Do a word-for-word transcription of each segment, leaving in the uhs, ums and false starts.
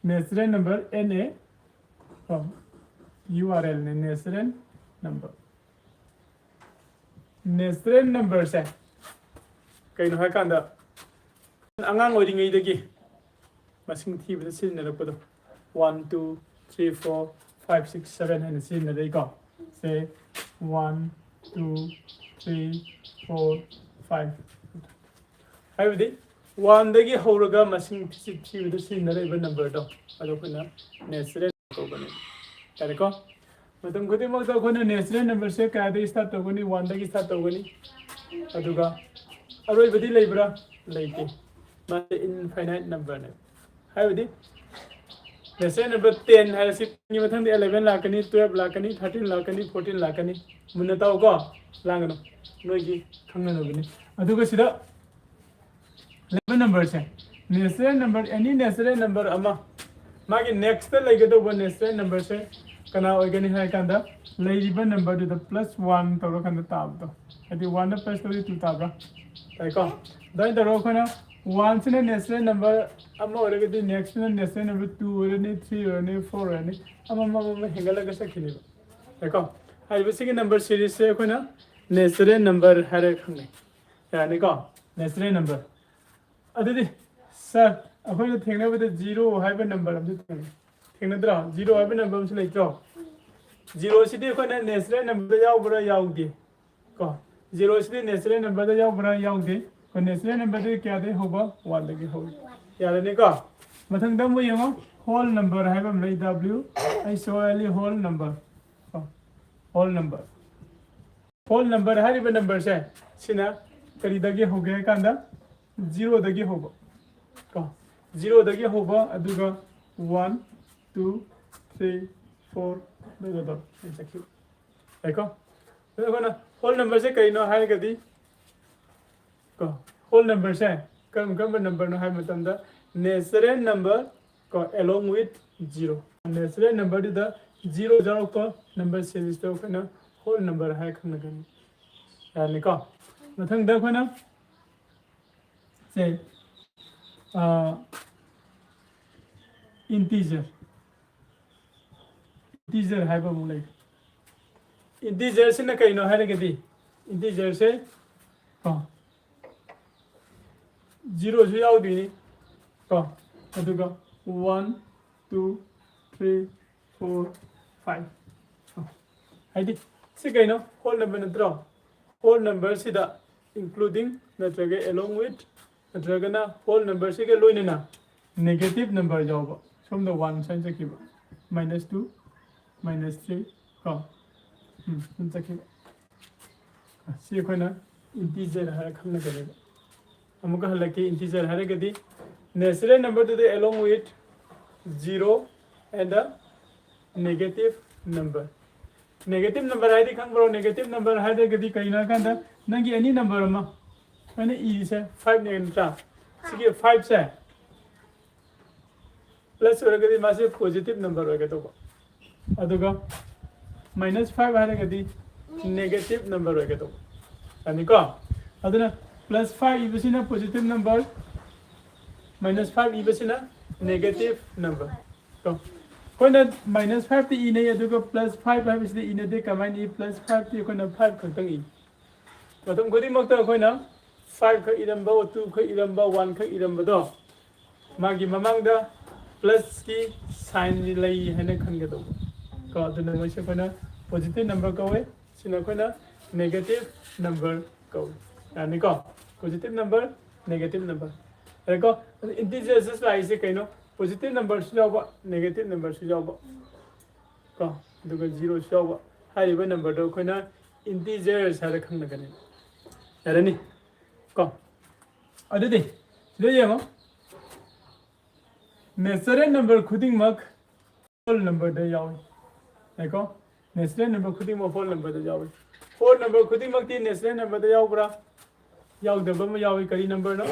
natural number N A, ꯀꯣ, U R L ꯅꯦ natural number꯫ Natural number ꯁꯦ ꯀꯩꯅꯣ ꯍꯥꯏꯀꯥꯟꯗ, ꯑꯉꯥꯡ ꯑꯣꯏꯔꯤꯉꯩꯗꯒꯤ ꯃꯁꯤꯡ ꯊꯤꯕꯗ ꯁꯤꯖꯤꯟꯅꯔꯛꯄꯗꯣ, one two three four five six seven ꯍꯥꯏꯅ ꯁꯤꯖꯤꯟꯅꯔꯛꯏꯀꯣ꯫ ꯁꯦ, one two three four five, ꯍꯥꯏꯕꯗꯤ one ꯗꯒꯤ ꯍꯧꯔꯒ ꯃꯁꯤꯡ ꯊꯤ- ꯊꯤꯕꯗ ꯁꯤꯖꯤꯟꯅꯔꯛꯏꯕ number ꯗꯣ, ꯑꯗꯣ ꯑꯩꯈꯣꯏꯅ natural ꯀꯧꯕꯅꯦ꯫ ꯌꯥꯔꯦꯀꯣ? ꯃꯇꯝ ꯈꯨꯗꯤꯡꯃꯛꯇ ꯑꯩꯈꯣꯏꯅ natural number ꯁꯦ ꯀꯌꯥꯗꯒꯤ start ꯇꯧꯒꯅꯤ? One ꯗꯒꯤ start ꯇꯧꯒꯅꯤ꯫ ꯑꯗꯨꯒ ꯑꯔꯣꯏꯕꯗꯤ ꯂꯩꯕ꯭ꯔꯥ? ꯂꯩꯇꯦ꯫ ꯃꯥꯁꯦ infinite number ꯅꯦ꯫ ꯍꯥꯏꯕꯗꯤ natural number ten ꯍꯥꯏꯔꯁꯤ, ꯃꯊꯪꯗ eleven ꯂꯥꯛꯀꯅꯤ, twelve ꯂꯥꯛꯀꯅꯤ, thirteen ꯂꯥꯛꯀꯅꯤ, fourteen ꯂꯥꯛꯀꯅꯤ꯫ ꯃꯨꯟꯅ ꯇꯥꯎꯀꯣ, ꯂꯥꯡꯒꯅꯨ, ꯅꯣꯏꯒꯤ ꯈꯪꯅꯅꯕꯅꯤ꯫ ꯑꯗꯨꯒ ꯁꯤꯗ ꯂꯩꯕ number ꯁꯦ, natural number, any natural number ꯑꯃ, ꯃꯥꯒꯤ next ꯇ ꯂꯩꯒꯗꯧꯕ natural number ꯁꯦ ꯀꯅꯥ ꯑꯣꯏꯒꯅꯤ ꯍꯥꯏ ꯀꯥꯟꯗ, ꯂꯩꯔꯤꯕ number ꯗꯨꯗ plus one ꯇꯧꯔꯀꯥꯟꯗ ꯇꯥꯕꯗꯣ, ꯍꯥꯏꯗꯤ one ꯗ plus ꯇꯧꯔꯗꯤ two ꯇꯥꯕ꯭ꯔꯥ? ꯇꯥꯏꯀꯣ? ꯑꯗꯨꯃꯥꯏꯅ ꯇꯧꯔꯒ ꯑꯩꯈꯣꯏꯅ one ꯁꯤꯅ natural number ꯑꯃ ꯑꯣꯏꯔꯒꯗꯤ, next ꯇꯨꯅ natural number two ꯑꯣꯏꯔꯅꯤ, three ꯑꯣꯏꯔꯅꯤ, four ꯑꯣꯏꯔꯅꯤ, ꯑꯃꯃꯝ ꯑꯃꯃꯝ ꯍꯦꯟꯒꯠꯂꯒ ꯆꯠꯈꯤꯅꯦꯕ꯫ ꯇꯥꯏꯀꯣ? ꯍꯥꯏꯔꯤꯕꯁꯤꯒꯤ number series ꯁꯦ ꯑꯩꯈꯣꯏꯅ natural number ꯍꯥꯏꯔꯒ ꯈꯪꯅꯩ꯫ ꯌꯥꯔꯅꯤꯀꯣ? Natural number꯫ ꯑꯗꯨꯗꯤ sir, ꯑꯩꯈꯣꯏꯅ ꯊꯦꯡꯅꯕꯗ zero ꯍꯥꯏꯕ number ꯑꯃꯁꯨ ꯊꯦꯡꯅꯩ꯫ ꯊꯦꯡꯅꯗ꯭ꯔꯣ? Zero ꯍꯥꯏꯕ number ꯑꯃꯁꯨ ꯂꯩꯇ꯭ꯔꯣ? Zero ꯁꯤꯗꯤ ꯑꯩꯈꯣꯏꯅ natural number ꯗ ꯌꯥꯎꯕ꯭ꯔꯥ? ꯌꯥꯎꯗꯦ꯫ ꯀꯣ, zero ꯁꯤꯗꯤ natural number ꯗ ꯌꯥꯎꯕ꯭ꯔꯥ? ꯌꯥꯎꯗꯦ꯫ ꯑꯩꯈꯣꯏ natural number ꯗꯤ ꯀꯌꯥꯗꯒꯤ ꯍꯧꯕ? One ꯗꯒꯤ ꯍꯧꯏ꯫ ꯌꯥꯔꯅꯤꯀꯣ? ꯃꯊꯪꯗ ꯑꯃꯨꯛ ꯌꯦꯡꯉꯣ, whole number ꯍꯥꯏꯕ ꯑꯃ ꯂꯩ, W H O L E, whole number꯫ ꯀꯣ, whole number꯫ Whole number ꯍꯥꯏꯔꯤꯕ number ꯁꯦ, ꯁꯤꯅ ꯀꯔꯤꯗꯒꯤ ꯍꯧꯒꯦ ꯍꯥꯏ ꯀꯥꯟꯗ, zero ꯗꯒꯤ ꯍꯧꯕ꯫ ꯀꯣ, zero ꯗꯒꯤ ꯍꯧꯕ, ꯑꯗꯨꯒ one, two, three, four, ꯂꯣꯏꯅ ꯇꯧꯔ ꯆꯠꯈꯤꯕ꯫ ꯌꯥꯏꯀꯣ? ꯑꯗꯣ ꯑꯩꯈꯣꯏꯅ whole number ꯁꯦ ꯀꯩꯅꯣ ꯍꯥꯏꯔꯒꯗꯤ, ꯀꯣ, whole number ꯁꯦ ꯀꯔꯝ ꯀꯔꯝꯕ number ꯅꯣ ꯍꯥꯏꯕ ꯃꯇꯝꯗ, natural number, ꯀꯣ, along with zero, natural number ꯗꯨꯗ zero ꯌꯥꯎꯔꯛꯄ number series ꯇꯣ ꯑꯩꯈꯣꯏꯅ whole number ꯍꯥꯏꯔ ꯈꯪꯅꯒꯅꯤ꯫ ꯌꯥꯔꯅꯤꯀꯣ? ꯃꯊꯪꯗ ꯑꯩꯈꯣꯏꯅ ꯁꯦ, ꯑꯥ, integer, integer ꯍꯥꯏꯕ ꯑꯃꯨꯛ ꯂꯩ꯫ Integerꯁꯤꯅ ꯀꯩꯅꯣ ꯍꯥꯏꯔꯒꯗꯤ, integerꯁꯦ ꯀꯣ ꯖꯤꯔꯣꯁꯨ ꯌꯥꯎꯗꯣꯏꯅꯤ ꯀꯣ, ꯑꯗꯨꯒ one, two, three, four, five. ꯍꯥꯏꯗꯤ ꯁꯤ ꯀꯩꯅꯣ? Whole number ꯅꯠꯇ꯭ꯔꯣ? Whole numberꯁꯤꯗ including ꯅꯠꯇ꯭ꯔꯒ along with ꯅꯠꯇ꯭ꯔꯒꯅ whole numberꯁꯤꯒ ꯂꯣꯏꯅꯅ negative number ꯌꯥꯎꯕ, ꯁꯣꯝꯗ ꯋꯥꯟ ꯁꯨꯃꯥꯏꯅ ꯆꯠꯈꯤꯕ, ꯃꯥꯏꯅꯁ ꯇꯨ, ꯃꯥꯏꯅꯁ ꯊ꯭ꯔꯤ ꯀꯣ, ꯎꯝ, ꯑꯗꯨꯝ ꯆꯠꯈꯤꯕ꯫ ꯁꯤ ꯑꯩꯈꯣꯏꯅ integer ꯍꯥꯏꯔ ꯈꯪꯅꯒꯅꯦꯕ꯫ ꯑꯃꯨꯛꯀ ꯍꯜꯂꯛꯀꯦ, integer ꯍꯥꯏꯔꯒꯗꯤ natural numberꯗꯨꯗꯤ along with zero and a negative number꯫ Negative number ꯍꯥꯏꯗꯤ ꯈꯪꯕ꯭ꯔꯣ? Negative number ꯍꯥꯏꯔꯒꯗꯤ ꯀꯩꯅꯣ ꯍꯥꯏꯀꯥꯟꯗ ꯅꯪꯒꯤ any number ꯑꯃ, ꯑꯩꯅ ꯏꯔꯤꯁꯦ ꯐꯥꯏꯚꯅꯦ ꯅꯠꯇ꯭ꯔꯥ? ꯁꯤꯒꯤ ꯐꯥꯏꯚꯁꯦ ꯄ꯭ꯂꯁ ꯑꯣꯏꯔꯒꯗꯤ ꯃꯥꯁꯦ positive number ꯑꯣꯏꯒꯗꯧꯕ, ꯑꯗꯨꯒ ꯃꯥꯏꯅꯁ ꯐꯥꯏꯚ ꯍꯥꯏꯔꯒꯗꯤ negative number ꯑꯣꯏꯒꯗꯧꯕ꯫ ꯌꯥꯅꯤꯀꯣ? ꯑꯗꯨꯅ ꯄ꯭ꯂꯁ ꯐꯥꯏꯚ ꯏꯕꯁꯤꯅ positive number, ꯃꯥꯏꯅꯁ ꯐꯥꯏꯚ ꯏꯕꯁꯤꯅ negative number ꯀꯣ꯫ ꯑꯩꯈꯣꯏꯅ ꯃꯥꯏꯅꯁ ꯐꯥꯏꯚꯇꯤ ꯏꯅꯩ, ꯑꯗꯨꯒ ꯄ꯭ꯂꯁ ꯐꯥꯏꯚ ꯍꯥꯏꯕꯁꯤꯗꯤ ꯏꯅꯗꯦ꯫ ꯀꯃꯥꯏꯅ ꯏ? ꯄ꯭ꯂꯁ ꯐꯥꯏꯚꯇꯤ ꯑꯩꯈꯣꯏꯅ ꯐꯥꯏꯚ ꯈꯛꯇꯪ ꯏ꯫ ꯃꯇꯝ ꯈꯨꯗꯤꯡꯃꯛꯇ ꯑꯩꯈꯣꯏꯅ ꯐꯥꯏꯚ ꯈꯛ ꯏꯔꯝꯕ, ꯇꯨ ꯈꯛ ꯏꯔꯝꯕ, ꯋꯥꯟ ꯈꯛ ꯏꯔꯝꯕꯗꯣ, ꯃꯥꯒꯤ ꯃꯃꯥꯡꯗ ꯄ꯭ꯂꯁꯀꯤ ꯁꯥꯏꯟ ꯂꯩ ꯍꯥꯏꯅ ꯈꯟꯒꯗꯧꯕ ꯀꯣ꯫ ꯑꯗꯨꯅ ꯃꯣꯏꯁꯦ ꯑꯩꯈꯣꯏꯅ positive number ꯀꯧꯋꯦ, ꯁꯤꯅ ꯑꯩꯈꯣꯏꯅ negative number ꯀꯧꯋꯦ꯫ ꯌꯥꯅꯤꯀꯣ? Positive number, negative number꯫ ꯌꯥꯔꯦꯀꯣ? ꯑꯗꯨ integersꯇ ꯂꯥꯛꯏꯁꯦ ꯀꯩꯅꯣ? Positive numberꯁꯨ ꯌꯥꯎꯕ, negative numberꯁꯨ ꯌꯥꯎꯕ ꯀꯣ, ꯑꯗꯨꯒ ꯖꯤꯔꯣꯁꯨ ꯌꯥꯎꯕ꯫ ꯍꯥꯏꯔꯤꯕ numberꯗꯣ ꯑꯩꯈꯣꯏꯅ integers ꯍꯥꯏꯔ ꯈꯪꯅꯒꯅꯤ꯫ ꯌꯥꯔꯅꯤ ꯀꯣ? ꯑꯗꯨꯗꯤ ꯁꯤꯗ ꯌꯦꯡꯉꯣ, natural number ꯈꯨꯗꯤꯡꯃꯛ whole numberꯗ ꯌꯥꯎꯏ꯫ ꯌꯥꯏꯀꯣ? Natural number ꯈꯨꯗꯤꯡꯃꯛ whole numberꯗ ꯌꯥꯎꯏ꯫ Whole number ꯈꯨꯗꯤꯡꯃꯛꯇꯤ natural numberꯗ ꯌꯥꯎꯕ꯭ꯔꯥ? ꯌꯥꯎꯗꯕ ꯑꯃ ꯌꯥꯎꯏ꯫ ꯀꯔꯤ numberꯅꯣ?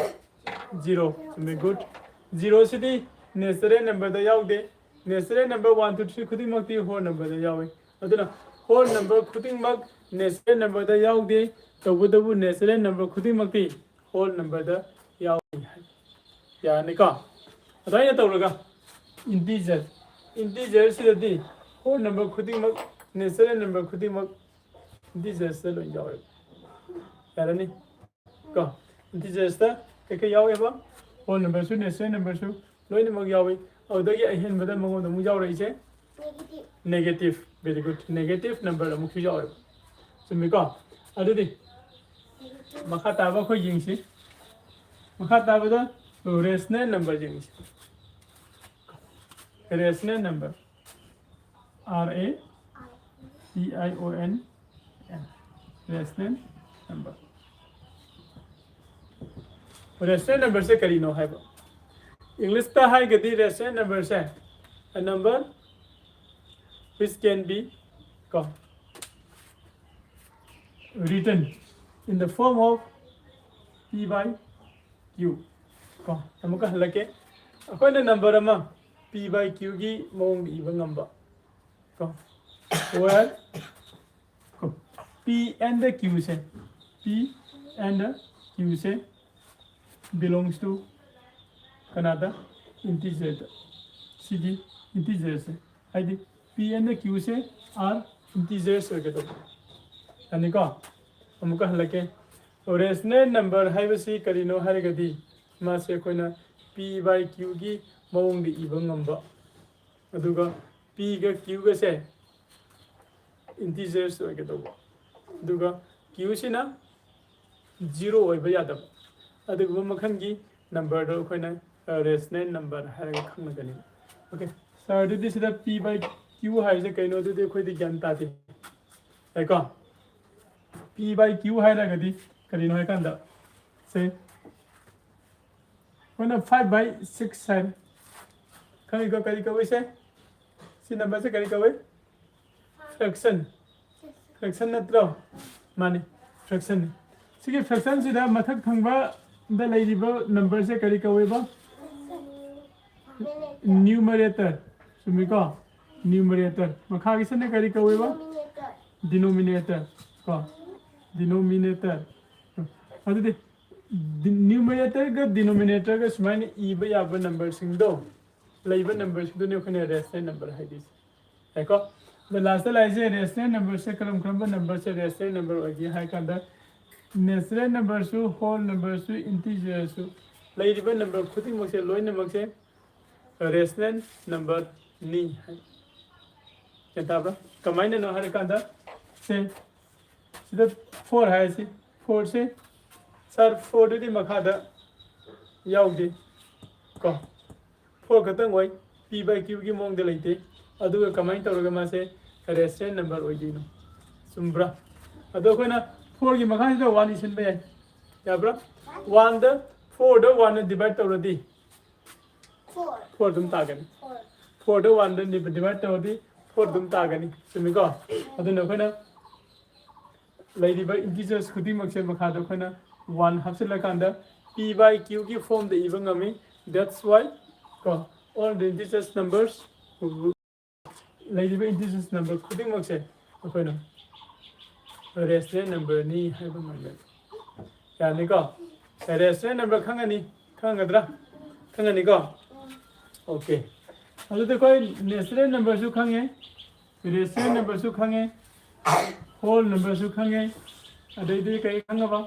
ꯖꯤꯔꯣ꯫ ꯆꯨꯝꯃꯦ, good꯫ ꯖꯤꯔꯣꯁꯤꯗꯤ natural numberꯗ ꯌꯥꯎꯗꯦ꯫ Natural number one, two, three ꯈꯨꯗꯤꯡꯃꯛꯇꯤ whole numberꯗ ꯌꯥꯎꯏ꯫ ꯑꯗꯨꯅ whole number ꯈꯨꯗꯤꯡꯃꯛ natural numberꯗ ꯌꯥꯎꯗꯦ꯫ ꯇꯧꯕꯇꯕꯨ natural number ꯈꯨꯗꯤꯡꯃꯛꯇꯤ whole numberꯗ ꯌꯥꯎꯏ ꯍꯥꯏ꯫ ꯌꯥꯔꯅꯤꯀꯣ? ꯑꯗꯨꯃꯥꯏꯅ ꯇꯧꯔꯒ Integer, integer ꯁꯤꯗꯗꯤ whole number ꯈꯨꯗꯤꯡꯃꯛ, natural number ꯈꯨꯗꯤꯡꯃꯛ integersꯇ ꯂꯣꯏ ꯌꯥꯎꯔꯦ꯫ ꯌꯥꯔꯅꯤ ꯀꯣ? Integersꯇ ꯀꯩꯀꯩ ꯌꯥꯎꯋꯦꯕ? Whole numberꯁꯨ, natural numberꯁꯨ ꯂꯣꯏꯅꯃꯛ ꯌꯥꯎꯏ꯫ ꯑꯗꯨꯗꯒꯤ ꯑꯍꯦꯟꯕꯗ ꯃꯉꯣꯟꯗ ꯑꯃꯨꯛ ꯌꯥꯎꯔꯛꯏꯁꯦ negative. Very good. Negative number ꯑꯃꯨꯛꯁꯨ ꯌꯥꯎꯋꯦꯕ꯫ ꯆꯨꯝꯃꯤꯀꯣ? ꯑꯗꯨꯗꯤ ꯃꯈꯥ ꯇꯥꯕ ꯑꯩꯈꯣꯏ ꯌꯦꯡꯁꯤ꯫ ꯃꯈꯥ ꯇꯥꯕꯗ rational number ꯌꯦꯡꯁꯤ꯫ Rational number, R A T I O N N, rational number. Rational numberꯁꯦ ꯀꯔꯤꯅꯣ ꯍꯥꯏꯕ? Englishꯇ ꯍꯥꯏꯔꯒꯗꯤ rational numberꯁꯦ a number which can be ꯀꯣ written in the form of P by Q ꯀꯣ꯫ ꯑꯃꯨꯛꯀ ꯍꯜꯂꯛꯀꯦ꯫ ꯑꯩꯈꯣꯏꯅ number ꯑꯃ P by Qꯒꯤ ꯃꯑꯣꯡꯗ ꯏꯕ ꯉꯝꯕ ꯀꯣ꯫ Where ꯀꯣ, P and Qꯁꯦ, P and Qꯁꯦ belongs to ꯀꯅꯥꯗ? Integerꯗ꯫ ꯁꯤꯒꯤ integerꯁꯦ, ꯍꯥꯏꯗꯤ P and Qꯁꯦ are integers ꯑꯣꯏꯒꯗꯧꯕ꯫ ꯌꯥꯅꯤꯀꯣ? ꯑꯃꯨꯛꯀ ꯍꯜꯂꯛꯀꯦ꯫ Rational number ꯍꯥꯏꯕꯁꯤ ꯀꯔꯤꯅꯣ ꯍꯥꯏꯔꯒꯗꯤ ꯃꯥꯁꯦ ꯑꯩꯈꯣꯏꯅ P by Qꯒꯤ ꯃꯑꯣꯡꯗ ꯏꯕ ꯉꯝꯕ, ꯑꯗꯨꯒ Pꯒ Qꯒꯁꯦ integers ꯑꯣꯏꯒꯗꯧꯕ, ꯑꯗꯨꯒ Qꯁꯤꯅ zero ꯑꯣꯏꯕ ꯌꯥꯗꯕ꯫ ꯑꯗꯨꯒꯨꯝꯕ ꯃꯈꯜꯒꯤ numberꯗꯣ ꯑꯩꯈꯣꯏꯅ rational number ꯍꯥꯏꯔꯒ ꯈꯪꯅꯒꯅꯤ꯫ Okay sir, ꯑꯗꯨꯗꯤ ꯁꯤꯗ P by Q ꯍꯥꯏꯔꯤꯁꯦ ꯀꯩꯅꯣ? ꯑꯗꯨꯗꯤ ꯑꯩꯈꯣꯏꯗꯤ ꯒ꯭ꯌꯥꯟ ꯇꯥꯗꯦ꯫ ꯌꯥꯏꯀꯣ? P by Q ꯍꯥꯏꯔꯒꯗꯤ ꯀꯔꯤꯅꯣ ꯍꯥꯏꯀꯥꯟꯗ, ꯁꯦ, ꯑꯩꯈꯣꯏꯅ five by six ꯍꯥꯏꯔꯦ꯫ ꯈꯪꯉꯤꯀꯣ ꯀꯔꯤ ꯀꯧꯏꯁꯦ? ꯁꯤ numberꯁꯦ ꯀꯔꯤ ꯀꯧꯏ? Fraction꯫ Fraction ꯅꯠꯇ꯭ꯔꯣ? ꯃꯥꯅꯤ, fractionꯅꯤ꯫ ꯁꯤꯒꯤ fractionꯁꯤꯗ ꯃꯊꯛ ꯊꯪꯕꯗ ꯂꯩꯔꯤꯕ numberꯁꯦ ꯀꯔꯤ ꯀꯧꯋꯦꯕ? Numerator꯫ ꯆꯨꯝꯃꯤꯀꯣ? Numerator꯫ ꯃꯈꯥꯒꯤꯁꯤꯅ ꯀꯔꯤ ꯀꯧꯋꯦꯕ? Denominator꯫ Denominator ꯀꯣ? Denominator꯫ ꯑꯗꯨꯗꯤ ꯗꯤ-, numeratorꯒ denominatorꯒ ꯁꯨꯃꯥꯏꯅ ꯏꯕ ꯌꯥꯕ numberꯁꯤꯡꯗꯣ ꯂꯩꯕ numberꯁꯤꯗꯨꯅꯤ ꯑꯩꯈꯣꯏꯅ rational number ꯍꯥꯏꯗꯣꯏꯁꯦ꯫ ꯌꯥꯏꯀꯣ? ꯑꯗꯣ lastꯇ ꯂꯥꯛꯏꯁꯦ rational numberꯁꯦ ꯀꯔꯝ ꯀꯔꯝꯕ numberꯁꯦ rational number ꯑꯣꯏꯒꯦ ꯍꯥꯏ ꯀꯥꯟꯗ natural numberꯁꯨ, whole numberꯁꯨ, integerꯁꯨ, ꯂꯩꯔꯤꯕ number ꯈꯨꯗꯤꯡꯃꯛꯁꯦ ꯂꯣꯏꯅꯃꯛꯁꯦ rational numberꯅꯤ ꯍꯥꯏ꯫ ꯒ꯭ꯌꯥꯟ ꯇꯥꯕ꯭ꯔꯥ? ꯀꯃꯥꯏꯅꯅꯣ ꯍꯥꯏꯔꯀꯥꯟꯗ ꯁꯦ ꯁꯤꯗ four ꯍꯥꯏꯔꯁꯤ, fourꯁꯦ sir fourꯗꯨꯗꯤ ꯃꯈꯥꯗ ꯌꯥꯎꯗꯦ ꯀꯣ, four ꯈꯛꯇꯪ ꯑꯣꯏ, P by Qꯒꯤ ꯃꯑꯣꯡꯗ ꯂꯩꯇꯦ꯫ ꯑꯗꯨꯒ ꯀꯃꯥꯏꯅ ꯇꯧꯔꯒ ꯃꯥꯁꯦ rational number ꯑꯣꯏꯗꯣꯏꯅꯣ? ꯆꯨꯝꯕ꯭ꯔꯥ? ꯑꯗꯣ ꯑꯩꯈꯣꯏꯅ fourꯒꯤ ꯃꯈꯥꯁꯤꯗ one ꯏꯁꯤꯟꯕ ꯌꯥꯏ꯫ ꯌꯥꯕ꯭ꯔꯥ? Oneꯗ, fourꯗ oneꯅ divide ꯇꯧꯔꯗꯤ four ꯑꯗꯨꯝ ꯇꯥꯒꯅꯤ꯫ Fourꯗ oneꯗ divide ꯇꯧꯔꯗꯤ four ꯑꯗꯨꯝ ꯇꯥꯒꯅꯤ꯫ ꯆꯨꯝꯃꯤꯀꯣ? ꯑꯗꯨꯅ ꯑꯩꯈꯣꯏꯅ ꯂꯩꯔꯤꯕ integers ꯈꯨꯗꯤꯡꯃꯛꯁꯦ ꯃꯈꯥꯗ ꯑꯩꯈꯣꯏꯅ one ꯍꯥꯞꯆꯤꯜꯂꯀꯥꯟꯗ P by Qꯒꯤ formꯗ ꯏꯕ ꯉꯝꯃꯤ꯫ That's why ꯀꯣ, all the integers numbers, ꯂꯩꯔꯤꯕ integers number ꯈꯨꯗꯤꯡꯃꯛꯁꯦ ꯑꯩꯈꯣꯏꯅ rational numberꯅꯤ ꯍꯥꯏꯕ ꯉꯝꯃꯦ꯫ ꯌꯥꯅꯤꯀꯣ? Rational number ꯈꯪꯉꯅꯤ, ꯈꯪꯒꯗ꯭ꯔꯥ? ꯈꯪꯉꯅꯤꯀꯣ? Okay꯫ ꯑꯗꯨꯗꯤ ꯑꯩꯈꯣꯏ natural numberꯁꯨ ꯈꯪꯉꯦ, rational numberꯁꯨ ꯈꯪꯉꯦ, whole numberꯁꯨ ꯈꯪꯉꯦ꯫ ꯑꯗꯩꯗꯤ ꯀꯩ ꯈꯪꯉꯕ?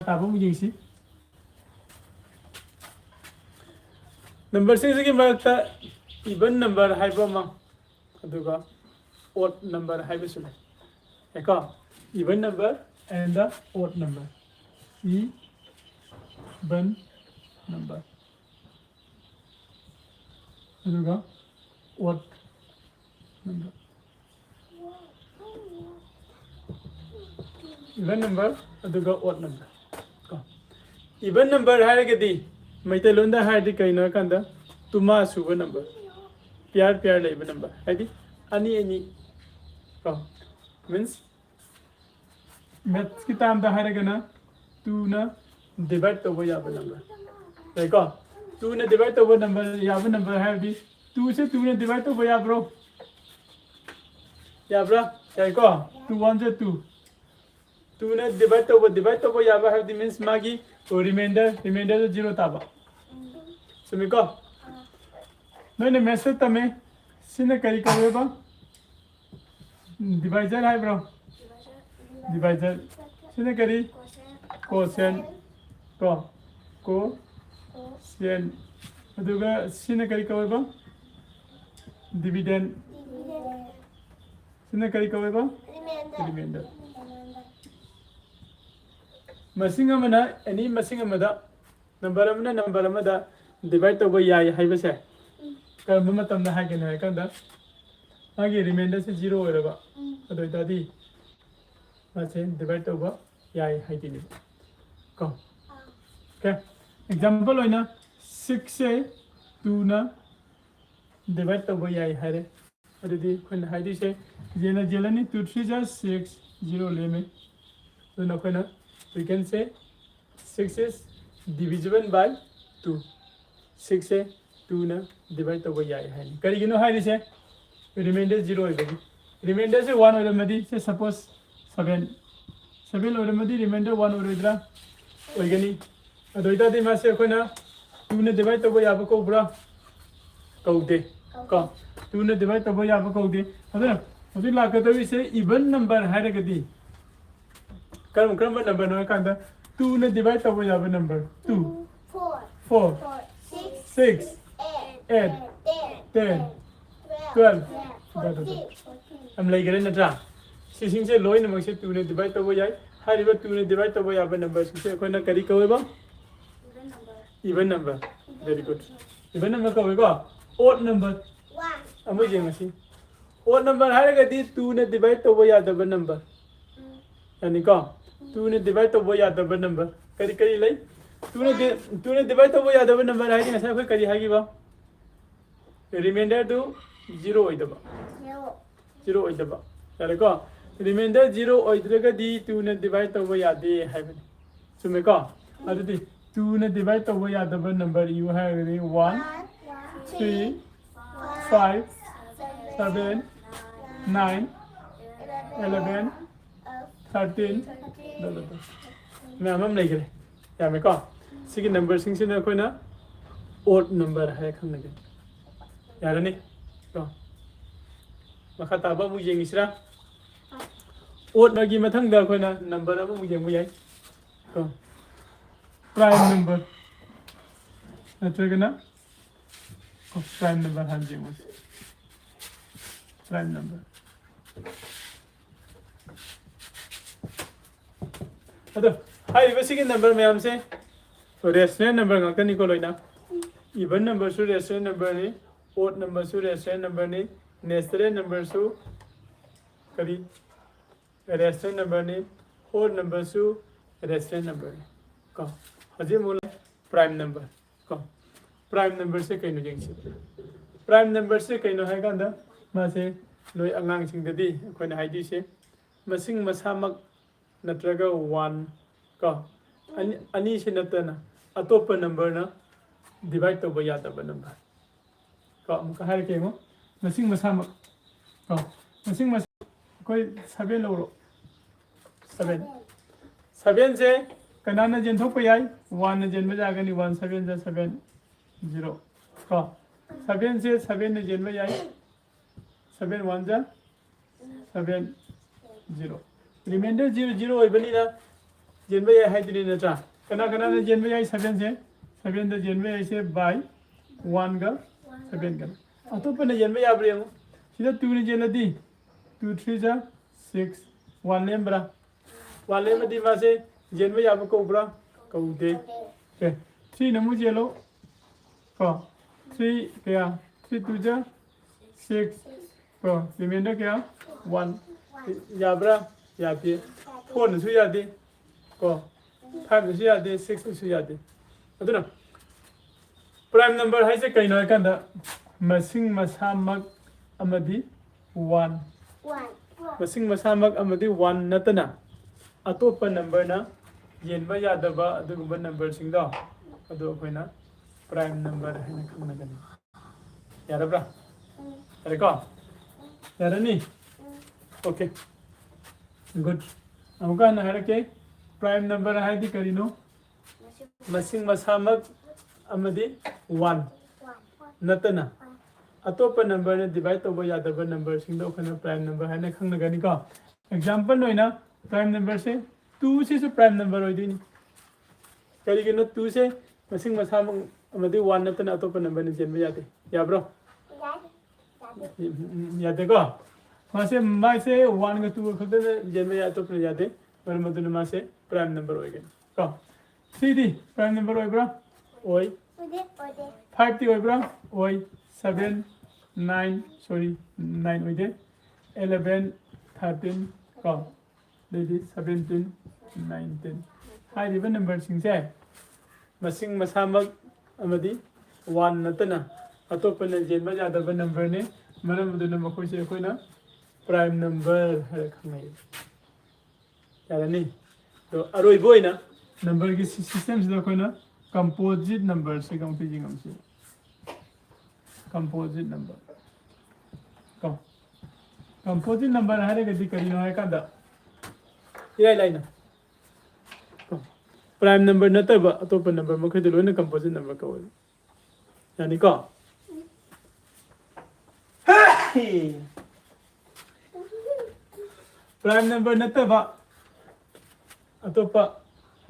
ꯇꯥꯕ ꯑꯃꯨꯛ ꯌꯦꯡꯁꯤ꯫ Numberꯁꯤꯡꯁꯤꯒꯤ ꯃꯔꯛꯇ even number ꯍꯥꯏꯕ ꯑꯃ, ꯑꯗꯨꯒ odd number ꯍꯥꯏꯕꯁꯨ ꯂꯩ꯫ ꯌꯥꯏꯀꯣ? Even number and the odd number꯫ Even number꯫ ꯑꯗꯨꯒ odd number꯫ Even number ꯑꯗꯨꯒ odd number ꯀꯣ꯫ Even number ꯍꯥꯏꯔꯒꯗꯤ ꯃꯩꯇꯩꯂꯣꯟꯗ ꯍꯥꯏꯔꯗꯤ ꯀꯩꯅꯣ ꯍꯥꯏꯀꯥꯟꯗ ꯇꯨꯃꯥ ꯁꯨꯕ number, pair pair ꯂꯩꯕ number, ꯍꯥꯏꯗꯤ ꯑꯅꯤ ꯑꯅꯤ ꯀꯣ꯫ Means mathsꯀꯤ termꯗ ꯍꯥꯏꯔꯒꯅ twoꯅ divide ꯇꯧꯕ ꯌꯥꯕ number ꯂꯩꯀꯣ꯫ Twoꯅ divide ꯇꯧꯕ number, ꯌꯥꯕ number ꯍꯥꯏꯔꯗꯤ twoꯁꯦ twoꯅ divide ꯇꯧꯕ ꯌꯥꯕ꯭ꯔꯣ? ꯌꯥꯕ꯭ꯔꯥ? ꯌꯥꯏꯀꯣ? Two ones are two꯫ Twoꯅ divide ꯇꯧꯕ, divide ꯇꯧꯕ ꯌꯥꯕ ꯍꯥꯏꯕꯗꯤ means ꯃꯥꯒꯤ remainder, remainderꯗ zero ꯇꯥꯕ꯫ ꯆꯨꯝꯃꯤꯀꯣ? ꯅꯣꯏꯅ ꯃꯦꯠꯁꯇ ꯇꯝꯃꯦ, ꯁꯤꯅ ꯀꯔꯤ ꯀꯧꯋꯦꯕ? ꯗꯤꯚꯥꯏꯖꯔ ꯍꯥꯏꯕ꯭ꯔꯣ? ꯗꯤꯚꯥꯏꯖꯔ꯫ ꯁꯤꯅ ꯀꯔꯤ? ꯀꯣꯁꯦꯟ꯫ ꯀꯣ, ꯀꯣꯁꯦꯟ꯫ ꯑꯗꯨꯒ ꯁꯤꯅ ꯀꯔꯤ ꯀꯧꯋꯦꯕ? ꯗꯤꯚꯤꯗꯦꯟ꯫ ꯁꯤꯅ ꯀꯔꯤ ꯀꯧꯋꯦꯕ? ꯔꯤꯃꯦꯟꯗꯔ꯫ ꯃꯁꯤꯡ ꯑꯃꯅ ꯑꯦꯅꯤ ꯃꯁꯤꯡ ꯑꯃꯗ, ꯅꯝꯕꯔ ꯑꯃꯅ ꯅꯝꯕꯔ ꯑꯃꯗ ꯗꯤꯚꯥꯏꯠ ꯇꯧꯕ ꯌꯥꯏ ꯍꯥꯏꯕꯁꯦ ꯀꯔꯝꯕ ꯃꯇꯝꯗ ꯍꯥꯏꯒꯅꯤ ꯍꯥꯏ ꯀꯥꯟꯗ, ꯃꯥꯒꯤ ꯔꯤꯃꯦꯟꯗꯔꯁꯦ ꯖꯤꯔꯣ ꯑꯣꯏꯔꯕ, ꯑꯗꯨ ꯑꯣꯏꯇꯥꯔꯗꯤ ꯃꯥꯁꯦ ꯗꯤꯚꯥꯏꯠ ꯇꯧꯕ ꯌꯥꯏ ꯍꯥꯏꯗꯣꯏꯅꯦꯕ ꯀꯣ꯫ ꯑꯣꯀꯦ, ꯑꯦꯛꯖꯥꯝꯄꯜ ꯑꯣꯏꯅ ꯁꯤꯛꯁꯁꯦ ꯇꯨꯅ ꯗꯤꯚꯥꯏꯠ ꯇꯧꯕ ꯌꯥꯏ ꯍꯥꯏꯔꯦ꯫ ꯑꯗꯨꯗꯤ ꯑꯩꯈꯣꯏꯅ ꯍꯥꯏꯗꯣꯏꯁꯦ, ꯖꯦꯅ ꯖꯦꯜꯂꯅꯤ, two three are six, zero ꯂꯦꯝꯃꯦ꯫ ꯑꯗꯨꯅ ꯑꯩꯈꯣꯏꯅ, we can say, six is divisible by two. ꯁꯤꯛꯁꯁꯦ ꯇꯨꯅ ꯗꯤꯚꯥꯏꯠ ꯇꯧꯕ ꯌꯥꯏ ꯍꯥꯏꯅꯤ꯫ ꯀꯔꯤꯒꯤꯅꯣ ꯍꯥꯏꯔꯤꯁꯦ? ꯔꯤꯃꯦꯟꯗꯔ ꯖꯤꯔꯣ ꯑꯣꯏꯕꯒꯤ꯫ ꯔꯤꯃꯦꯟꯗꯔꯁꯦ ꯋꯥꯟ ꯑꯣꯏꯔꯝꯃꯗꯤ, ꯁꯦ, ꯁꯄꯣꯁ, ꯁꯚꯦꯟ, ꯁꯚꯦꯟ ꯑꯣꯏꯔꯝꯃꯗꯤ ꯔꯤꯃꯦꯟꯗꯔ ꯋꯥꯟ ꯑꯣꯏꯔꯣꯏꯗ꯭ꯔꯥ? ꯑꯣꯏꯒꯅꯤ꯫ ꯑꯗꯨ ꯑꯣꯏꯇꯥꯔꯗꯤ ꯃꯥꯁꯦ ꯑꯩꯈꯣꯏꯅ ꯇꯨꯅ ꯗꯤꯚꯥꯏꯠ ꯇꯧꯕ ꯌꯥꯕ ꯀꯧꯕ꯭ꯔꯥ? ꯀꯧꯗꯦ ꯀꯣ꯫ ꯇꯨꯅ ꯗꯤꯚꯥꯏꯠ ꯇꯧꯕ ꯌꯥꯕ ꯀꯧꯗꯦ꯫ ꯑꯗꯨꯅ ꯍꯧꯖꯤꯛ ꯂꯥꯛꯀꯗꯧꯔꯤꯁꯦ ꯏꯚꯟ ꯅꯝꯕꯔ ꯍꯥꯏꯔꯒꯗꯤ ꯀꯔꯝ ꯀꯔꯝꯕ ꯅꯝꯕꯔꯅꯣ ꯍꯥꯏ ꯀꯥꯟꯗ ꯇꯨꯅ ꯗꯤꯚꯥꯏꯠ ꯇꯧꯕ ꯌꯥꯕ number? Two, Four. Four, Four. Six. Six. Eight. Eight. Ten. Ten. Twelve. Twelve. Fourteen. ꯌꯥꯝ ꯂꯩꯈꯔꯦ ꯅꯠꯇ꯭ꯔꯥ? ꯁꯤꯁꯤꯡꯁꯦ ꯂꯣꯏꯅꯃꯛꯁꯦ ꯇꯨꯅ ꯗꯤꯚꯥꯏꯠ ꯇꯧꯕ ꯌꯥꯏ꯫ ꯍꯥꯏꯔꯤꯕ ꯇꯨꯅ ꯗꯤꯚꯥꯏꯠ ꯇꯧꯕ ꯌꯥꯕ ꯅꯝꯕꯔꯁꯤꯡꯁꯦ ꯑꯩꯈꯣꯏꯅ ꯀꯔꯤ ꯀꯧꯋꯦꯕ? Even number. Very good. Even number ꯀꯧꯋꯦꯀꯣ꯫ Odd number. One. ꯑꯃꯨꯛ ꯌꯦꯡꯉꯁꯤ꯫ Odd number ꯍꯥꯏꯔꯒꯗꯤ ꯇꯨꯅ ꯗꯤꯚꯥꯏꯠ ꯇꯧꯕ ꯌꯥꯗꯕ ꯅꯝꯕꯔ꯫ ꯌꯥꯅꯤꯀꯣ? ꯇꯨꯅ ꯗꯤꯚꯥꯏꯠ ꯇꯧꯕ ꯌꯥꯗꯕ ꯅꯝꯕꯔ ꯀꯔꯤ ꯀꯔꯤ ꯂꯩ? ꯇꯨꯅ ꯗꯤ-, ꯇꯨꯅ ꯗꯤꯚꯥꯏꯠ ꯇꯧꯕ ꯌꯥꯗꯕ ꯅꯝꯕꯔ ꯍꯥꯏꯗꯤ ꯉꯁꯥꯏ ꯑꯩꯈꯣꯏ ꯀꯔꯤ ꯍꯥꯏꯈꯤꯕ? ꯔꯤꯃꯦꯟꯗꯔꯗꯨ ꯖꯤꯔꯣ ꯑꯣꯏꯗꯕ꯫ Zero. ꯖꯤꯔꯣ ꯑꯣꯏꯗꯕ꯫ ꯌꯥꯔꯦꯀꯣ? ꯔꯤꯃꯦꯟꯗꯔ ꯖꯤꯔꯣ ꯑꯣꯏꯗ꯭ꯔꯒꯗꯤ ꯇꯨꯅ ꯗꯤꯚꯥꯏꯠ ꯇꯧꯕ ꯌꯥꯗꯦ ꯍꯥꯏꯕꯅꯤ꯫ ꯆꯨꯝꯃꯦꯀꯣ? ꯑꯗꯨꯗꯤ ꯇꯨꯅ ꯗꯤꯚꯥꯏꯠ ꯇꯧꯕ ꯌꯥꯗꯕ ꯅꯝꯕꯔ ꯏꯌꯨ ꯍꯥꯏꯔꯒꯗꯤ one, three, five, seven, nine, eleven, thirteen, ꯃꯌꯥꯝ ꯑꯃ ꯂꯩꯈ꯭ꯔꯦ꯫ ꯌꯥꯝꯃꯦꯀꯣ? ꯁꯤꯒꯤ ꯅꯝꯕꯔꯁꯤꯡꯁꯤꯅ ꯑꯩꯈꯣꯏꯅ Odd number ꯍꯥꯏꯔ ꯈꯪꯅꯒꯅꯤ꯫ ꯌꯥꯔꯅꯤ? ꯀꯣ, ꯃꯈꯥ ꯇꯥꯕ ꯑꯃꯨꯛ ꯌꯦꯡꯉꯤꯁꯤꯔꯥ? Odd ꯒꯤ ꯃꯊꯪꯗ ꯑꯩꯈꯣꯏꯅ number ꯑꯃꯃꯨꯛ ꯌꯦꯡꯕ ꯌꯥꯏ꯫ ꯀꯣ, prime number ꯅꯠꯇ꯭ꯔꯒꯅ, ꯀꯣ, prime number ꯍꯥꯟꯅ ꯌꯦꯡꯉꯁꯤ꯫ Prime number꯫ ꯑꯗꯣ ꯍꯥꯏꯔꯤꯕꯁꯤꯒꯤ number ꯃꯌꯥꯝꯁꯦ rational number ꯉꯥꯛꯇꯅꯤꯀꯣ ꯂꯣꯏꯅ꯫ Even number ꯁꯨ rational number ꯅꯤ, odd number ꯁꯨ rational number ꯅꯤ, natural number ꯁꯨ ꯀꯔꯤ rational number ꯅꯤ, whole number ꯁꯨ rational number ꯅꯤ꯫ ꯀꯣ, ꯍꯧꯖꯤꯛ ꯑꯃꯨꯛ prime number꯫ ꯀꯣ, prime number ꯁꯦ ꯀꯩꯅꯣ ꯌꯦꯡꯁꯤ꯫ Prime number ꯁꯦ ꯀꯩꯅꯣ ꯍꯥꯏ ꯀꯥꯟꯗ ꯃꯥꯁꯦ ꯅꯣꯏ ꯑꯉꯥꯡꯁꯤꯡꯗꯗꯤ ꯑꯩꯈꯣꯏꯅ ꯍꯥꯏꯗꯣꯏꯁꯦ ꯃꯁꯤꯡ ꯃꯁꯥꯃꯛ ꯅꯠꯇ꯭ꯔꯒ one ꯀꯣ, ꯑꯅꯤ, ꯑꯅꯤꯁꯤ ꯅꯠꯇꯅ ꯑꯇꯣꯞꯄ number ꯅ divide ꯇꯧꯕ ꯌꯥꯗꯕ number꯫ ꯀꯣ, ꯑꯃꯨꯛꯀ ꯍꯥꯏꯔꯛꯀꯦ ꯌꯦꯡꯉꯣ꯫ ꯃꯁꯤꯡ ꯃꯁꯥꯃꯛ꯫ ꯀꯣ, ꯃꯁꯤꯡ ꯃꯁꯥ ꯑꯩꯈꯣꯏ seven ꯂꯧꯔꯣ꯫ Seven꯫ Seven ꯁꯦ ꯀꯅꯥꯅ ꯌꯦꯟꯊꯣꯛꯄ ꯌꯥꯏ? One ꯅ ꯌꯦꯟꯕ ꯌꯥꯒꯅꯤ꯫ One seven ꯖ seven, zero꯫ ꯀꯣ, seven ꯁꯦ seven ꯅ ꯌꯦꯟꯕ ꯌꯥꯏ꯫ Seven one ꯖ seven, zero꯫ Remainder zero, zero ꯑꯣꯏꯕꯅꯤꯅ ꯌꯦꯟꯕ ꯌꯥꯏ ꯍꯥꯏꯗꯨꯅꯤ ꯅꯠꯇ꯭ꯔꯥ? ꯀꯅꯥ ꯀꯅꯥꯅ ꯌꯦꯟꯕ ꯌꯥꯏ seven say? Seven the ꯌꯦꯟꯕ ꯌꯥꯏꯁꯦ by one ꯒ seven ꯒ꯫ ꯑꯇꯣꯞꯄꯅ ꯌꯦꯟꯕ ꯌꯥꯕ꯭ꯔꯥ ꯌꯦꯡꯉꯨ꯫ ꯁꯤꯗ two ꯅ ꯌꯦꯜꯂꯗꯤ two three ꯖ six, one ꯂꯦꯝꯕ꯭ꯔꯥ? One ꯂꯦꯝꯃꯗꯤ ꯃꯥꯁꯦ ꯌꯦꯟꯕ ꯌꯥꯕ ꯀꯧꯕ꯭ꯔꯥ? ꯀꯧꯗꯦ꯫ Okay, three ꯅ ꯑꯃꯨꯛ ꯌꯦꯜꯂꯣ꯫ ꯀꯣ, three ꯀꯌꯥ? Three two ꯖ six꯫ ꯀꯣ, remainder ꯀꯌꯥ? One꯫ ꯌꯥꯕ꯭ꯔꯥ? ꯌꯥꯗꯦ꯫ Four ꯅꯁꯨ ꯌꯥꯗꯦ꯫ ꯀꯣ, five ꯅꯁꯨ ꯌꯥꯗꯦ, six ꯅꯁꯨ ꯌꯥꯗꯦ꯫ ꯑꯗꯨꯅ prime number ꯍꯥꯏꯁꯦ ꯀꯩꯅꯣ ꯍꯥꯏ ꯀꯥꯟꯗ ꯃꯁꯤꯡ ꯃꯁꯥꯃꯛ ꯑꯃꯗꯤ one꯫ One꯫ ꯃꯁꯤꯡ ꯃꯁꯥꯃꯛ ꯑꯃꯗꯤ one ꯅꯠꯇꯅ ꯑꯇꯣꯞꯄ number ꯅ ꯌꯦꯟꯕ ꯌꯥꯗꯕ ꯑꯗꯨꯒꯨꯝꯕ number ꯁꯤꯡꯗꯣ ꯑꯗꯨ ꯑꯩꯈꯣꯏꯅ prime number ꯍꯥꯏꯅ ꯈꯪꯅꯒꯅꯤ꯫ ꯌꯥꯔꯕ꯭ꯔꯥ? ꯌꯥꯔꯦꯀꯣ? ꯌꯥꯔꯅꯤ? Okay, good꯫ ꯑꯃꯨꯛꯀ ꯍꯟꯅ ꯍꯥꯏꯔꯛꯀꯦ꯫ Prime number ꯍꯥꯏꯗꯤ ꯀꯔꯤꯅꯣ? ꯃꯁꯤꯡ ꯃꯁꯥꯃꯛ ꯑꯃꯗꯤ ꯋꯥꯟ ꯅꯠꯇꯅ ꯑꯇꯣꯞꯄ ꯅꯝꯕꯔꯅ ꯗꯤꯚꯥꯏꯠ ꯇꯧꯕ ꯌꯥꯗꯕ ꯅꯝꯕꯔꯁꯤꯡꯗꯣ ꯑꯩꯈꯣꯏꯅ ꯄ꯭ꯔꯥꯏꯝ ꯅꯝꯕꯔ ꯍꯥꯏꯅ ꯈꯪꯅꯒꯅꯤꯀꯣ꯫ ꯑꯦꯛꯖꯥꯝꯄꯜ ꯑꯣꯏꯅ ꯄ꯭ꯔꯥꯏꯝ ꯅꯝꯕꯔꯁꯦ ꯇꯨꯁꯤꯁꯨ ꯄ꯭ꯔꯥꯏꯝ ꯅꯝꯕꯔ ꯑꯣꯏꯗꯣꯏꯅꯤ꯫ ꯀꯔꯤꯒꯤꯅꯣ? ꯇꯨꯁꯦ ꯃꯁꯤꯡ ꯃꯁꯥꯃꯛ ꯑꯃꯗꯤ ꯋꯥꯟ ꯅꯠꯇꯅ ꯑꯇꯣꯞꯄ ꯅꯝꯕꯔꯅ ꯆꯦꯟꯕ ꯌꯥꯗꯦ꯫ ꯌꯥꯕ꯭ꯔꯣ? ꯎꯝ, ꯎꯝ, ꯎꯝ, ꯌꯥꯗꯦꯀꯣ꯫ ꯃꯥꯁꯦ ꯃꯥꯁꯦ ꯋꯥꯟꯒ ꯇꯨꯒ ꯈꯛꯇꯗ ꯆꯦꯟꯕ ꯌꯥꯏ, ꯑꯇꯣꯞꯄꯅ ꯌꯥꯗꯦ꯫ ꯃꯔꯝ ꯑꯗꯨꯅ ꯃꯥꯁꯦ ꯄ꯭ꯔꯥꯏꯝ ꯅꯝꯕꯔ ꯑꯣꯏꯒꯅꯤ ꯀꯣ꯫ ꯊ꯭ꯔꯤꯗꯤ ꯄ꯭ꯔꯥꯏꯝ ꯅꯝꯕꯔ ꯑꯣꯏꯕ꯭ꯔꯥ? ꯑꯣꯏ꯫ ꯐꯥꯏꯚꯇꯤ ꯑꯣꯏꯕ꯭ꯔꯥ? ꯑꯣꯏ꯫ ꯁꯚꯦꯟ, ꯅꯥꯏꯟ, ꯁꯣꯔꯤ, ꯅꯥꯏꯟ ꯑꯣꯏꯗꯦ꯫ ꯑꯦꯂꯚꯦꯟ, ꯊꯥꯔꯇꯤꯟ ꯀꯣ, ꯑꯗꯩꯗꯤ ꯁꯚꯦꯟꯇꯤꯟ, ꯅꯥꯏꯟꯇꯤꯟ꯫ ꯍꯥꯏꯔꯤꯕ ꯅꯝꯕꯔꯁꯤꯡꯁꯦ ꯃꯁꯤꯡ ꯃꯁꯥꯃꯛ ꯑꯃꯗꯤ ꯋꯥꯟ ꯅꯠꯇꯅ ꯑꯇꯣꯞꯄꯅ ꯌꯦꯟꯕ ꯌꯥꯗꯕ ꯅꯝꯕꯔꯅꯤ꯫ ꯃꯔꯝ ꯑꯗꯨꯅ ꯃꯈꯣꯏꯁꯦ ꯑꯩꯈꯣꯏꯅ ꯄ꯭ꯔꯥꯏꯝ ꯅꯝꯕꯔ ꯍꯥꯏꯔ ꯈꯪꯅꯩ꯫ ꯌꯥꯔꯅꯤ꯫ ꯑꯗꯣ ꯑꯔꯣꯏꯕ ꯑꯣꯏꯅ ꯅꯝꯕꯔꯒꯤ ꯁꯤ-, ꯁꯤꯁꯇꯦꯝꯁꯤꯗ ꯑꯩꯈꯣꯏꯅ ꯀꯝꯄꯣꯖꯤꯠ ꯅꯝꯕꯔꯁꯤꯒ ꯑꯃꯨꯛꯇ ꯌꯦꯡꯉꯝꯁꯤ꯫ ꯀꯝꯄꯣꯖꯤꯠ ꯅꯝꯕꯔ ꯀꯣ꯫ ꯀꯝꯄꯣꯖꯤꯠ ꯅꯝꯕꯔ ꯍꯥꯏꯔꯒꯗꯤ ꯀꯔꯤꯅꯣ ꯍꯥꯏ ꯀꯥꯟꯗ ꯏꯔꯥꯏ ꯂꯥꯏꯅ ꯄ꯭ꯔꯥꯏꯝ ꯅꯝꯕꯔ ꯅꯠꯇꯕ ꯑꯇꯣꯞꯄ ꯅꯝꯕꯔ ꯃꯈꯩꯗꯣ ꯂꯣꯏꯅ ꯀꯝꯄꯣꯖꯤꯠ ꯅꯝꯕꯔ ꯀꯧꯋꯦ꯫ ꯌꯥꯅꯤꯀꯣ? ꯄ꯭ꯔꯥꯏꯝ ꯅꯝꯕꯔ ꯅꯠꯇꯕ ꯑꯇꯣꯞꯄ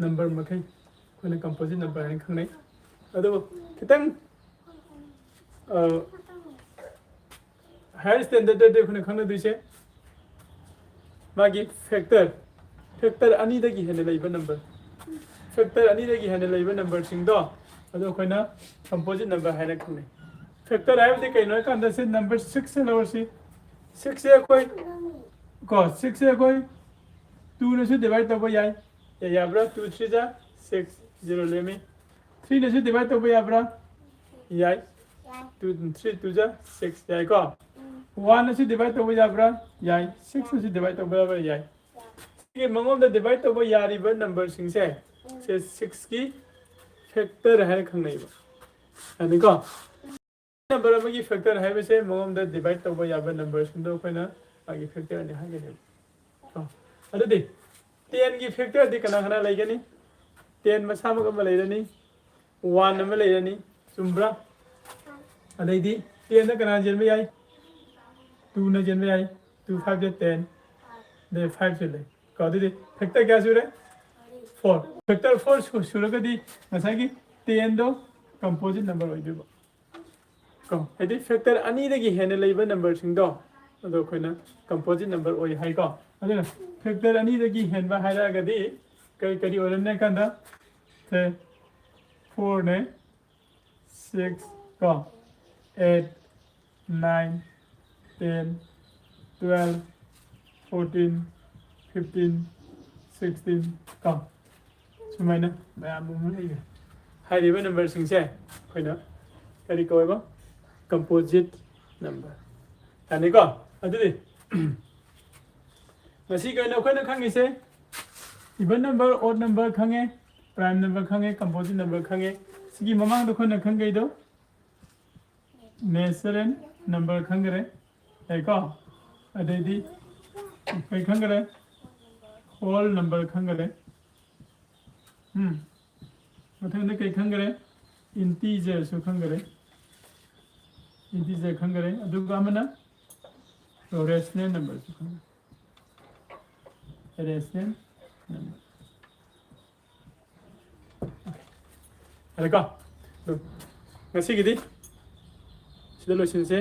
ꯅꯝꯕꯔ ꯃꯈꯩ ꯑꯩꯈꯣꯏꯅ ꯀꯝꯄꯣꯖꯤꯠ ꯅꯝꯕꯔ ꯍꯥꯏꯅ ꯈꯪꯅꯩ꯫ ꯑꯗꯨꯕꯨ ꯈꯤꯇꯪ, ꯑ, ꯍꯥꯌꯔ ꯁ꯭ꯇꯦꯟꯗꯔꯗꯗꯤ ꯑꯩꯈꯣꯏꯅ ꯈꯪꯅꯗꯣꯏꯁꯦ ꯃꯥꯒꯤ ꯐꯦꯛꯇꯔ, ꯐꯦꯛꯇꯔ ꯑꯅꯤꯗꯒꯤ ꯍꯦꯟꯅ ꯂꯩꯕ ꯅꯝꯕꯔ, ꯐꯦꯛꯇꯔ ꯑꯅꯤꯗꯒꯤ ꯍꯦꯟꯅ ꯂꯩꯕ ꯅꯝꯕꯔꯁꯤꯡꯗꯣ ꯑꯗꯨ ꯑꯩꯈꯣꯏꯅ ꯀꯝꯄꯣꯖꯤꯠ ꯅꯝꯕꯔ ꯍꯥꯏꯅ ꯈꯪꯅꯩ꯫ ꯐꯦꯛꯇꯔ ꯍꯥꯏꯕꯗꯤ ꯀꯩꯅꯣ ꯍꯥꯏ ꯀꯥꯟꯗ ꯁꯤ ꯅꯝꯕꯔ ꯁꯤꯛꯁꯁꯦ ꯂꯧꯔꯁꯤ꯫ ꯁꯤꯛꯁꯁꯦ ꯑꯩꯈꯣꯏ ꯀꯣ, ꯁꯤꯛꯁꯁꯦ ꯑꯩꯈꯣꯏ ꯇꯨꯅꯁꯨ ꯗꯤꯚꯥꯏꯠ ꯇꯧꯕ ꯌꯥꯏ꯫ ꯌꯥ-, ꯌꯥꯕ꯭ꯔꯥ? ꯇꯨ ꯊ꯭ꯔꯤ ꯖꯥ ꯁꯤꯛꯁ, ꯖꯤꯔꯣ ꯂꯦꯝꯃꯤ꯫ ꯊ꯭ꯔꯤꯅꯁꯨ ꯗꯤꯚꯥꯏꯠ ꯇꯧꯕ ꯌꯥꯕ꯭ꯔꯥ? ꯌꯥꯏ꯫ ꯇꯨ, ꯊ꯭ꯔꯤ ꯇꯨ ꯖꯥ ꯁꯤꯛꯁ, ꯌꯥꯏꯀꯣ? ꯋꯥꯟꯅꯁꯨ ꯗꯤꯚꯥꯏꯠ ꯇꯧꯕ ꯌꯥꯕ꯭ꯔꯥ? ꯌꯥꯏ꯫ ꯁꯤꯛꯁꯅꯁꯨ ꯗꯤꯚꯥꯏꯠ ꯇꯧꯕ ꯌꯥꯕ꯭ꯔꯥ? ꯌꯥꯏ꯫ ꯁꯤꯒꯤ ꯃꯉꯣꯟꯗ ꯗꯤꯚꯥꯏꯠ ꯇꯧꯕ ꯌꯥꯔꯤꯕ ꯅꯝꯕꯔꯁꯤꯡꯁꯦ, ꯁꯦ ꯁꯤꯛꯁꯀꯤ ꯐꯦꯛꯇꯔ ꯍꯥꯏꯅ ꯈꯪꯅꯩꯕ꯫ ꯌꯥꯅꯤꯀꯣ? ꯅꯝꯕꯔ ꯑꯃꯒꯤ ꯐꯦꯛꯇꯔ ꯍꯥꯏꯕꯁꯦ ꯃꯉꯣꯟꯗ ꯗꯤꯚꯥꯏꯠ ꯇꯧꯕ ꯌꯥꯕ ꯅꯝꯕꯔꯁꯤꯡꯗꯣ ꯑꯩꯈꯣꯏꯅ ꯃꯥꯒꯤ ꯐꯦꯛꯇꯔꯅꯤ ꯍꯥꯏꯒꯅꯦꯕ꯫ ꯀꯣ? ꯑꯗꯨꯗꯤ ꯇꯦꯟꯒꯤ ꯐꯦꯛꯇꯔꯗꯤ ꯀꯅꯥ ꯀꯅꯥ ꯂꯩꯒꯅꯤ? ꯇꯦꯟ ꯃꯁꯥꯃꯛ ꯑꯃ ꯂꯩꯔꯅꯤ꯫ ꯋꯥꯟ ꯑꯃ ꯂꯩꯔꯅꯤ, ꯆꯨꯝꯕ꯭ꯔꯥ? ꯑꯗꯩꯗꯤ ꯇꯦꯟꯗ ꯀꯅꯥ ꯆꯦꯟꯕ ꯌꯥꯏ? ꯇꯨꯅ ꯆꯦꯟꯕ ꯌꯥꯏ꯫ ꯇꯨ ꯐꯥꯏꯚ ꯖꯥ ꯇꯦꯟ, ꯑꯗꯩ ꯐꯥꯏꯚꯁꯨ ꯂꯩ ꯀꯣ꯫ ꯑꯗꯨꯗꯤ ꯐꯦꯛꯇꯔ ꯀꯌꯥ ꯁꯨꯔꯦ? ꯐꯣꯔ꯫ ꯐꯦꯛꯇꯔ ꯐꯣꯔ ꯁꯨꯔꯒꯗꯤ ꯉꯁꯥꯏꯒꯤ ꯇꯦꯟꯗꯣ ꯀꯝꯄꯣꯖꯤꯠ ꯅꯝꯕꯔ ꯑꯣꯏꯗꯣꯏꯕ ꯀꯣ꯫ ꯍꯥꯏꯗꯤ ꯐꯦꯛꯇꯔ ꯑꯅꯤꯗꯒꯤ ꯍꯦꯟꯅ ꯂꯩꯕ ꯅꯝꯕꯔꯁꯤꯡꯗꯣ ꯑꯗꯣ ꯑꯩꯈꯣꯏꯅ ꯀꯝꯄꯣꯖꯤꯠ ꯅꯝꯕꯔ ꯑꯣꯏ ꯍꯥꯏꯀꯣ꯫ ꯑꯗꯨꯅ ꯐꯦꯛꯇꯔ ꯑꯅꯤꯗꯒꯤ ꯍꯦꯟꯕ ꯍꯥꯏꯔꯛꯑꯒꯗꯤ ꯀꯔꯤ ꯀꯔꯤ ꯑꯣꯏꯔꯝꯅꯤ ꯍꯥꯏ ꯀꯥꯟꯗ, ꯁꯦ, ꯐꯣꯔꯅꯦ, ꯁꯤꯛꯁ ꯀꯣ, eight, nine, ten, twelve, fourteen, fifteen, sixteen ꯀꯣ, ꯁꯨꯃꯥꯏꯅ ꯃꯌꯥꯝ ꯑꯃ ꯂꯩꯔꯦ꯫ ꯍꯥꯏꯔꯤꯕ ꯅꯝꯕꯔꯁꯤꯡꯁꯦ ꯑꯩꯈꯣꯏꯅ ꯀꯔꯤ ꯀꯧꯋꯦꯕ? Composite number. ꯌꯥꯅꯤꯀꯣ? ꯑꯗꯨꯗꯤ ꯉꯁꯤꯒꯤ ꯑꯣꯏꯅ ꯑꯩꯈꯣꯏꯅ ꯈꯪꯉꯤꯁꯦ ꯏꯚꯟ ꯅꯝꯕꯔ, ꯑꯣꯗ ꯅꯝꯕꯔ ꯈꯪꯉꯦ, ꯄ꯭ꯔꯥꯏꯝ ꯅꯝꯕꯔ ꯈꯪꯉꯦ, ꯀꯝꯄꯣꯖꯤꯠ ꯅꯝꯕꯔ ꯈꯪꯉꯦ꯫ ꯁꯤꯒꯤ ꯃꯃꯥꯡꯗ ꯑꯩꯈꯣꯏꯅ ꯈꯪꯒꯩꯗꯣ ꯅꯦꯆꯔꯦꯜ ꯅꯝꯕꯔ ꯈꯪꯈꯔꯦ, ꯌꯥꯏꯀꯣ? ꯑꯗꯩꯗꯤ ꯀꯩ ꯈꯪꯈꯔꯦ? Whole number ꯈꯪꯈꯔꯦ꯫ ꯎꯝ꯫ ꯃꯊꯪꯗ ꯀꯩ ꯈꯪꯈꯔꯦ? ꯏꯟꯇꯤꯖꯔꯁꯨ ꯈꯪꯈꯔꯦ꯫ ꯏꯟꯇꯤꯖꯔ ꯈꯪꯈꯔꯦ꯫ ꯑꯗꯨꯒ ꯑꯃꯅ ꯔꯦꯁꯅꯦꯜ ꯅꯝꯕꯔꯁꯨ ꯈꯪꯈꯔꯦ꯫ Rational number. ꯌꯥꯔꯦꯀꯣ? ꯑꯗꯨ ꯉꯁꯤꯒꯤꯗꯤ ꯁꯤꯗ ꯂꯣꯏꯁꯤꯟꯁꯦ꯫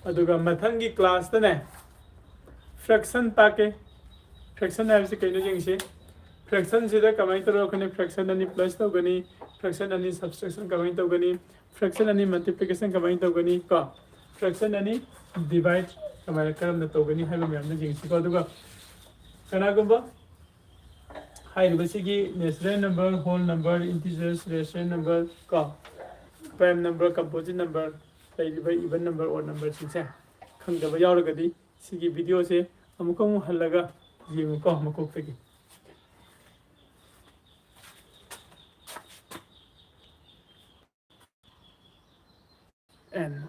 ꯑꯗꯨꯒ ꯃꯊꯪꯒꯤ ꯀ꯭ꯂꯥꯁꯇꯅꯦ ꯐ꯭ꯔꯦꯛꯁꯟ ꯇꯥꯛꯀꯦ꯫ ꯐ꯭ꯔꯦꯛꯁꯟ ꯍꯥꯏꯕꯁꯤ ꯀꯩꯅꯣ ꯌꯦꯡꯁꯤ꯫ ꯐ꯭ꯔꯦꯛꯁꯟꯁꯤꯗ ꯀꯃꯥꯏꯅ ꯇꯧꯔꯒ ꯑꯩꯈꯣꯏꯅ ꯐ꯭ꯔꯦꯛꯁꯟ ꯑꯅꯤ ꯄ꯭ꯂꯁ ꯇꯧꯒꯅꯤ, ꯐ꯭ꯔꯦꯛꯁꯟ ꯑꯅꯤ ꯁꯕꯇ꯭ꯔꯦꯛꯁꯟ ꯀꯃꯥꯏꯅ ꯇꯧꯒꯅꯤ, ꯐ꯭ꯔꯦꯛꯁꯟ ꯑꯅꯤ ꯃꯜꯇꯤꯄ꯭ꯂꯤꯀꯦꯁꯟ ꯀꯃꯥꯏꯅ ꯇꯧꯒꯅꯤ ꯀꯣ, ꯐ꯭ꯔꯦꯛꯁꯟ ꯑꯅꯤ ꯗꯤꯚꯥꯏꯠ ꯀꯃꯥꯏꯅ, ꯀꯔꯝꯅ ꯇꯧꯒꯅꯤ ꯍꯥꯏꯕ ꯃꯌꯥꯝꯗꯣ ꯌꯦꯡꯁꯤꯀꯣ꯫ ꯑꯗꯨꯒ ꯀꯅꯥꯒꯨꯝꯕ ꯍꯥꯏꯔꯤꯕꯁꯤꯒꯤ natural number, whole number, integers, rational number ꯀꯣ, ꯄ꯭ꯔꯥꯏꯝ ꯅꯝꯕꯔ, ꯀꯝꯄꯣꯖꯤꯠ ꯅꯝꯕꯔ, ꯂꯩꯔꯤꯕ ꯏꯚꯟ ꯅꯝꯕꯔ, ꯑꯣꯗ ꯅꯝꯕꯔꯁꯤꯡꯁꯦ ꯈꯪꯗꯕ ꯌꯥꯎꯔꯒꯗꯤ ꯁꯤꯒꯤ ꯚꯤꯗꯤꯑꯣꯁꯦ ꯑꯃꯨꯛꯀ ꯑꯃꯨꯛ ꯍꯜꯂꯒ ꯌꯦꯡꯉꯨꯀꯣ ꯃꯀꯣꯛꯇꯒꯤ꯫ And